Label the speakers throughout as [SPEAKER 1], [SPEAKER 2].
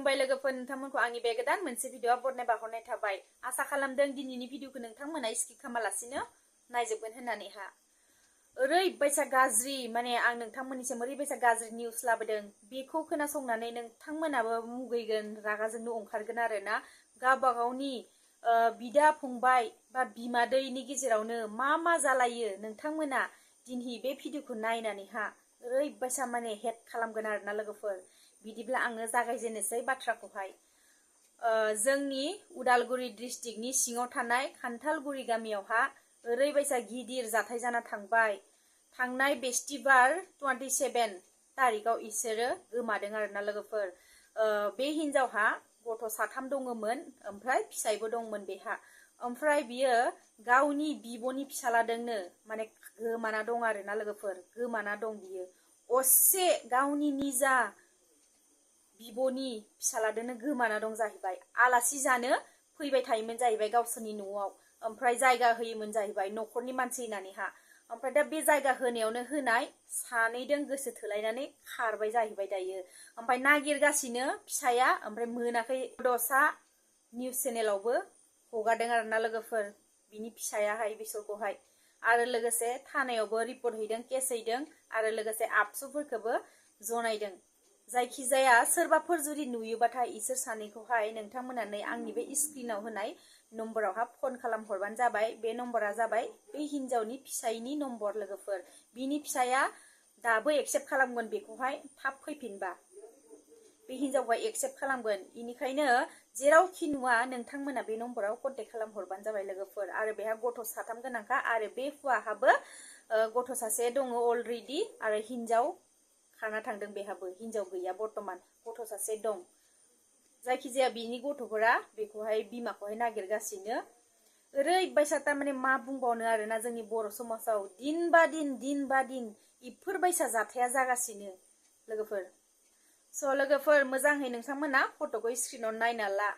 [SPEAKER 1] खुलुमबाय लोगोफोर नोंथांमोनखौ आंनि बे गोदान मोनसे भिडिअ बरनाय बावहरनाय थाबाय आसा खालामदों दिनैनि भिडिअखौ नोंथांमोना स्किप खालामालासिनो नायजोबगोन होननानैहा ओरैबायसा गाज्रि माने आं नोंथांमोननिसिम ओरैबायसा गाज्रि निउस लाबोदों बेखौ खोनासंनानै नोंथांमोनाबो मुगैगोन रागाजोंनो ओंखारगोन आरोना गावबा गावनि बिदा फंबाय बा बिमादैनि गेजेरावनो मा जालायो नोंथांमोना दिनै बे भिडिअखौ नायनानैहा ओरैबायसा माने हेट खालामगोन आरोना लोगोफोर बिदिब्ला आङो जागायजेननोसै बाथ्राखौहाय जोंनि उदालगुरि डिस्ट्रिक्टनि सिङाव थानाय खान्थालगुरि गामियावहा ओरैबायसा गिदिर जाथाय जाना थांबाय थांनाय बेस्तिबार 27 तारिखाव इसोरो गोमादों आरोना लोगोफोर बे हिनजावहा गथ' 3 दङमोन ओमफ्राय फिसायबो दंमोन बेहा ओमफ्राय बियो गावनि बिब'नि फिसालादोंनो माने गोमाना दं आरोना लोगोफोर गोमाना दं बियो असे गावनि निजा बिब'नि फिसालादोंनो गोमाना दं जाहैबाय आलासि जानो फैबाय थायोमोन जाहैबाय गावसोरनि न'आव ओमफ्राय जायगा होयोमोन जाहैबाय न'खरनि मानसि होननानैहा ओमफ्राय दा बे जायगा होनायावनो होनाय सानैदों गोसो थोलायनानै खारबाय जाहैबाय दायो ओमफ्राय नागिरगासिनो फिसाया ओमफ्राय मोनाखै दसा निउस चेनेलावबो हगारदों आरोना लोगोफोर बिनि फिसायाहाय बिसोरखौहाय आरो लोगोसे थानायावबो रिपर्ट हैदों केस हैदों आरो लोगोसे आबसुफोरखौबो जनायदों जायखिजाया सोरबाफोर जुदि नुयोबाथाय इसोर सानैखौहाय नोंथांमोना आंनि बे स्क्रिनाव होनाय नम्बरावहा फन खालाम हरबानो जाबाय बे नम्बरा जाबाय बे हिनजावनि फिसायनि नम्बर लोगोफोर बिनि फिसाया दाबो एक्सेप्ट खालामगोन बेखौहाय थाब फैफिनबा बे हिनजावखौ एक्सेप्ट खालामगोन इनिखायनो जेरावखि नुवा नोंथांमोना बे नम्बराव कन्टेक्ट खालाम हरबानो जाबाय लोगोफोर आरो बेहा गथ' 3 गोनांखा आरो बे हौवाहाबो गथ' सासे दङ अलरेडि आरो हिनजाव खाना थांदों बेहाबो हिनजाव गैया बर्तमान गथ' सासे दं जायखिजाया बिनि गथ'फोरा बेखौहाय बिमाखौहाय नागिरगासिनो ओरैबायसा तारमाने मा बुंबावनो आरोना जोंनि बर' समाजाव दिन बा दिन इफोरबायसा जाथाया जागासिनो लोगोफोर स' लोगोफोर मोजाङै नोंथांमोना फट'खौ स्क्रिनाव नायना ला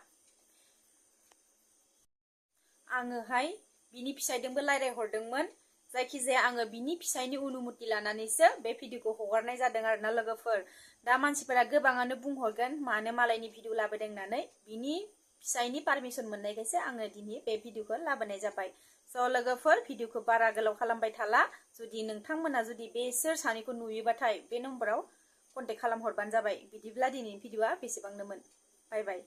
[SPEAKER 1] आङोहाय बिनि फिसायदोंबो रायलायहरदोंमोन जायखिजाया आङो बिनि फिसायनि अनुमति लानानैसो बे भिडिअखौ हगारनाय जादों आरोना लोगोफोर दा मानसिफोरा गोबाङानो बुंहरगोन मानो मालायनि भिडिअ लाबोदों होननानै बिनि फिसायनि पारमिसन मोननायखायसो आङो दिनै बे भिडिअखौ लाबोनाय जाबाय स' लोगोफोर भिडिअखौ बारा गोलाव खालामबाय थाला जुदि नोंथांमोना जुदि बेसोर सानैखौ नुयोबाथाय बे नम्बराव कन्टेक्ट खालाम हरबानो जाबाय बिदिब्ला दिनैनि भिडिअआ बेसेबांनोमोन बाय बाय